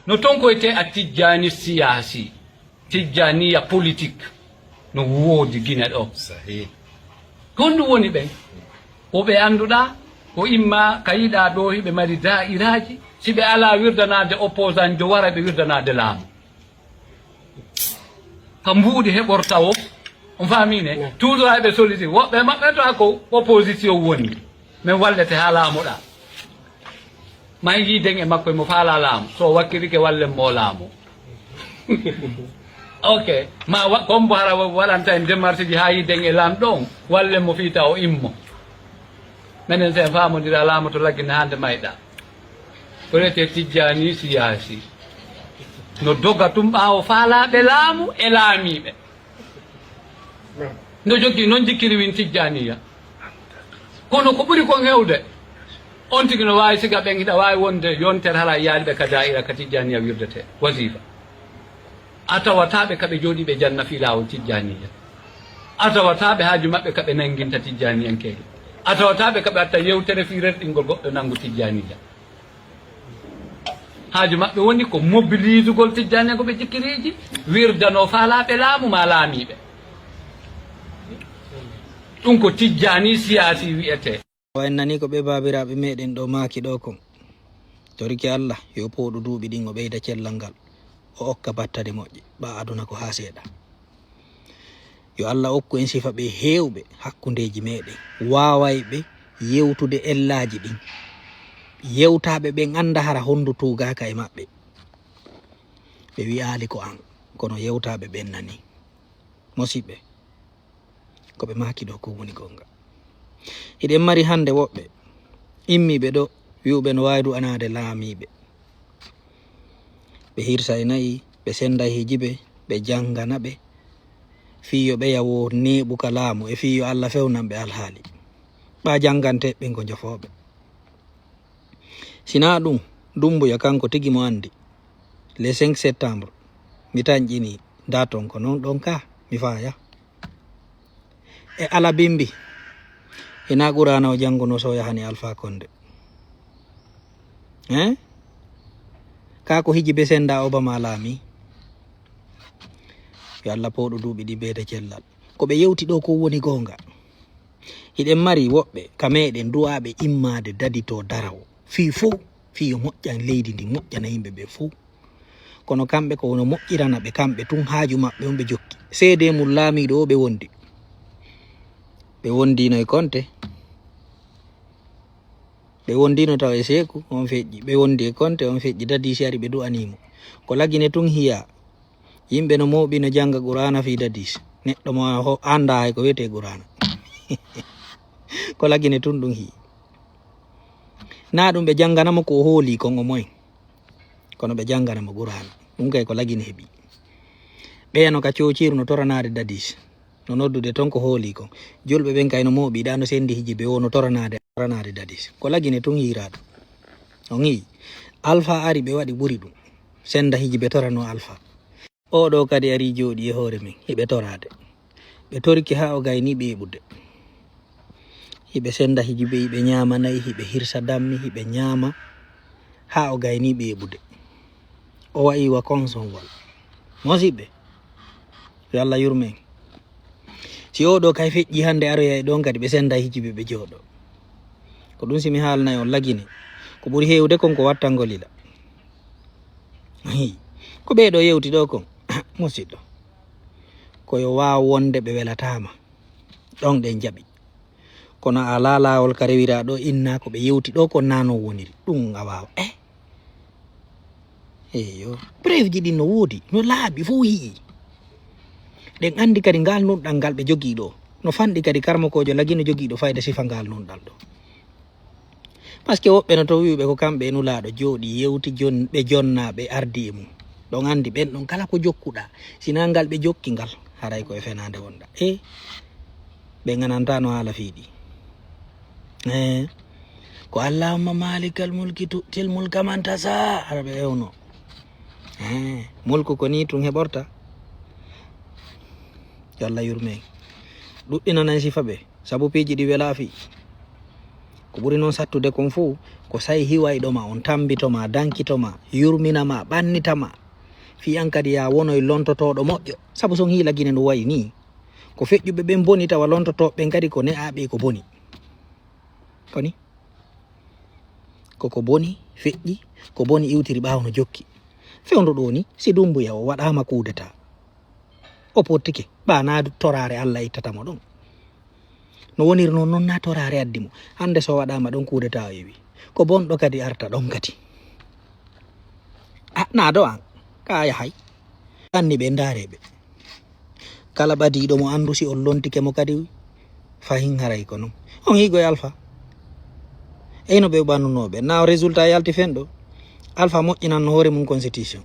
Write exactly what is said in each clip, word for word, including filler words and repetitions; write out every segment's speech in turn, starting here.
No tonkoyte a tijjaani siyaasi, tijjaaniya politik no woodi Gine ɗo. Sahi. Ko honɗum woni ɓen? Wo ɓe annduɗaa, ko imma ka yiɗaa ɗo hiɓe mari daa'iraaji, si ɓe alaa wirdanaade opposant jo wara ɓe wirdanaade laamu. Ka mbuuɗi heɓorta wo, on faamii ne? Toujours hay ɓe soliti. Woɓɓe maɓɓe to ko opposition woni. Men wallete haa laamoɗaa. May yiiden e makko e mo faalaa laamu. So o wakkilike wallen mo laamu. Ok. Ma wa-, kombo hara wa-, waɗanta en démarche ji haa yiiden e lamɗo on. Wallen mo fiita o immo. Menen sen faamondira laamu to laggine hande mayɗa. Ko wiyetee tijjaani siyaasi. No doga tun ɓaawo faalaaɓe laamu e laamiiɓe. No jogii non jikkiri win tijjaaniya. Kono ko ɓuri kon hewde, on tigi no waawi siga ɓen hiɗa waawi wonde yontere hara yaali ɓe ka daa'ira ka tijjaaniya wirdete wasifa. A tawataaɓe ka ɓe jooɗii ɓe janna fii laawol tijjaaniya. A tawataaɓe haaju maɓɓe ka ɓe nanginta tijjaaniyankeeɓe. A tawataaɓe ka ɓe atta yewtere fii rerɗingol goɗɗo nangu tijjaaniya. Haaju maɓɓe woni ko mobilisugol tijjaaniya ko ɓe jikkiriiji, wirdanoo faalaaɓe laamu maa laamiiɓe. Ɗum ko tijjaani siyaasi wi'etee. Wa en nanii ko ɓee baabiraaɓe meeɗen ɗoo maaki ɗoo kon. Torike Alla, yo pooɗu duuɓi ɗin, o ɓeyda cellal ngal, o okka battane moƴƴe, ɓaa aduna ko haa seeɗa. Yo Alla okku en sifa ɓe heewɓe hakkundeeji meeɗen, waawayɓe yewtude ellaaji ɗin. Yewtaaɓe ɓen annda hara honndu tuugaaka e maɓɓe. Ɓe wi'aali ko an, kono yewtaaɓe ɓen nanii. Mosiɓɓe, ko ɓe maaki ɗoo kon woni goonga. Hiɗen mari hannde woɓɓe immiiɓe ɗoo wi'uɓe no waawi du'anaade laamiiɓe. Ɓe hirsa e na'i, ɓe senda e hijibe, ɓe janngana ɓe, fii yo ɓeya wo neeɓu ka laamu e fii yo Alla fewnan ɓe alhaali. Ɓaa janngantee ɓen ko njofooɓe. Si naa ɗum, Dummbuya kanko tigi mo anndi. Le cinq septembre, mi tanƴini date on ko non ɗon ka, mi faaya. E Ala Bimbi, hinaa Quraana o janngunoo so o yahani Alfaa Konde. Hein? Kaa ko hijibe senda Obama laami? Yo Alla pooɗu duuɓi ɗi ɓeyda cellal. Ko ɓe yewti ɗoo ko woni goonga. Hiɗen mari woɓɓe ka meeɗen du'aaɓe immaade daditoo darawo. Fii fow, fii yo moƴƴan leydi ndin, moƴƴana yimɓe ɓe fow. Kono kamɓe ko wono moƴƴirana ɓe kamɓe tun haaju maɓɓe on ɓe jokki. Seedee mum laamiiɗo o ɓe wondi. Ɓe wondiino e Konte. Ɓe wondiino taw e Seeku, on feƴƴi. Ɓe wondi e Konte, on feƴƴi. Dadis ari ɓe du'anii mo. Ko Lagine tun hiya. Yimɓe no mooɓi no jannga Quraana fii Dadis. Neɗɗo mo a ho-, anndaa hay ko wiyetee Quraana. Ko Lagine tun ɗum hii. Naa ɗum ɓe janngana mo ko o hoolii kon o moyen. Kono ɓe janngana mo Quraana. Ɗum kay ko Lagine heɓi. Ɓeya no ka coociiru no toranaade Dadis. No noddude ton ko hoolii kon. Julɓe ɓen kay no mooɓi ɗaa no sendi hijibe o no toranaade, toranaade Dadis. Ko Lagine tun hiiraaɗo. On hii. Alfaa ari ɓe waɗi ɓuri ɗum. Senda hijibe toranoo Alfaa. Oo ɗoo kadi arii jooɗii e hoore men, hiɓe toraade. Ɓe torike haa o gaynii ɓeeɓude. Hiɓe senda hijibe, hiɓe ɲaama na'i, hiɓe hirsa dammi, hiɓe ɲaama haa o gaynii ɓeeɓude. O wa'i wa konsonwal. Mosiɓɓe, yo Alla yurme en. Si oo ɗoo kay feƴƴii hannde aroya e ɗon kadi, ɓe senda hijibe ɓe jooɗoo. Ko ɗum si mi haalnay on Lagine. Ko ɓuri heewde kon ko wattangol ila. Hii. Ko ɓee ɗoo yewti ɗoo kon, musiɗɗo. Ko yo waaw wonde ɓe welataama. Ɗon ɗen jaɓi. Kono alaa laawol ka rewiraa ɗoo, innaa ko ɓe yewti ɗoo kon naa non woniri. Ɗum a waawa. Eh? Eyo. Preuve ji ɗin no woodi, no laaɓi, fow hi'i. Ɗen anndi kadi ngal nunɗal ngal ɓe jogii ɗoo. No fanɗi kadi karmokoojo Lagine jogii ɗoo fayda sifa ngal nunɗal ɗoo. Parce que woɓɓe no to wi'uɓe ko kamɓe e Nulaaɗo jooɗii, yewti jon-, ɓe jonnaa, ɓe ardii e mum. Ɗon anndi ɓen ɗon kala ko jokkuɗaa, si naa ngal ɓe jokki ngal, haray ko e fenaande wonɗaa. E ɓe ŋanantaa no haala fii ɗi. E ko allahumma malikal mulki tu'til mulka man tasa, hara ɓe ewno. E mulku ko nii tun heɓorta. Yo Allah yurme en. Ɗuɗɗinanay sifa ɓe. Sabu piiji ɗi welaa fii. Ko ɓuri noon sattude kon fof, ko so a hiwayɗo ma, on tammbito ma, dankito ma, yurmina ma, ɓannita ma. Fii an kadi yaa wonoy lontotooɗo moƴƴo. Sabu so on hiila Gine no wayi nii, ko feƴƴuɓe ɓen boni, tawa lontotooɓe ɓen kadi ko ne'aaɓe e ko boni. Koni? Ko ko boni feƴƴi, ko boni iwtiri ɓaawo no jokki. Fewndo ɗoo nii, si Dummbuya o waɗaama kuudetaa, o pottike, ɓaa naa toraare Alla ittata mo ɗon. No woniri noon, noon naa toraare addi mo. Hannde so waɗaama ɗon kuudetaa o iwi, ko bonɗo kadi arta ɗon kadi. A, naa do an, ka yahay. Anni ɓe ndaare ɓe. Kala ɓadiiɗo mo anndu si on lontike mo kadi, fahin haray ko non. On hiigoy Alfa. Eyno ɓe ɓannunooɓe. Na o résultat yalti fen ɗo. Alfa moƴƴinanno hoore mum constitution.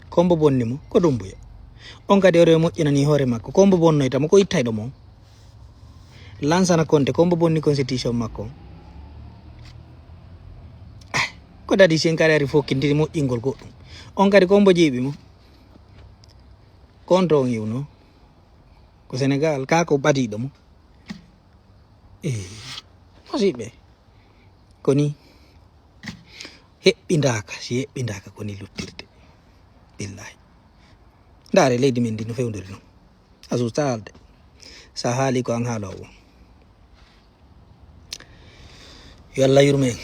Kombo bonni mo, ko Dummbuya. On kadi ore moƴƴinani hoore makko. Kombo bonnoyta mo, ko ittayɗo mo. Lansana Konte, kombo bonni constitution makko. Ah, ko dadi sen kadi ari fokkintiri moƴƴingol goɗɗum. On kadi kombo jiiɓi mo. Konto on iwno. Ko Senegal, ka ko ɓadiiɗo mo. Eh, musiɓɓe. Ko ni. Heɓɓindaaka, si heɓɓindaaka ko ni luttirte. Billahi. Ndaare leydi men ndi no fewndori non. A suusta haalde. Sa haali ko an haaloowo. Yo Allah yurme en.